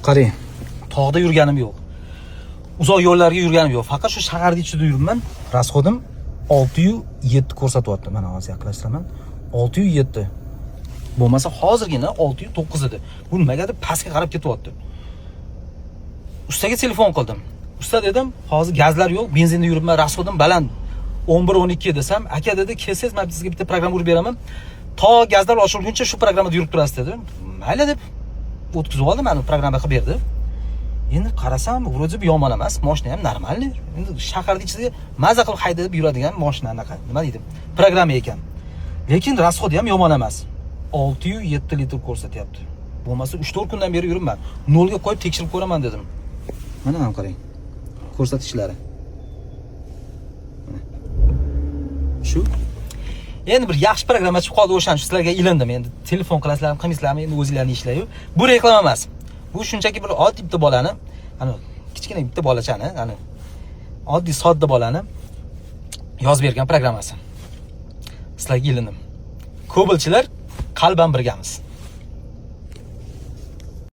Qarang, tog'da yurganim yo'q. Uzoq yo'llarga yurganim yo'q. Faqat shu shaharning ichida yuribman. Расход im 6,7 ko'rsatyapti. Mana hozir yaqinlashtiraman. 6,7. Bo'lmasa hozirgina 6,9 edi. Bu nimagadir pastga qarab ketyapti. Ustaga telefon qildim. "Usta," dedim, "hozir gazlar yo'q, benzinda yuribman, расход im baland. 11 12" desam, "Aka," dedi, "kelsangiz, men sizga bitta programma urib beraman. To gazlar ochilguncha shu programmada yurib turasiz" dedi. Mayli deb o'tkazib oldim, mana programma qilib berdi. Endi qarasam, вроде бы yomon emas, mashina ham нормальный. Endi shaharning ichida maza qilib haydab yuradigan mashina anaqa, nima deydi? Programma ekan. Lekin расход i ham yomon emas. 6,7 litr ko'rsatyapti. Bo'lmasa 3-4 kundan beri yuribman. Nolga qo'yib tekshirib ko'raman dedim. Mana ham qarang. Ko'rsatishlari. Mana. Shu. Endi bir yaxshi programma chiqib qoldi, o'shaning uchun sizlarga ilindim. Endi telefon qilasizlarmi, qilmaysizlarmi, endi o'zinglarning ishlayu. Bu reklama emas. Bu shunchaki bir oddiy bitta bolani, ana kichkina bitta bolachani, ana oddiy sodda bolani yozib bergan programmasi. Sizlarga ilindim. Kobaltchilar, qalban birgamiz.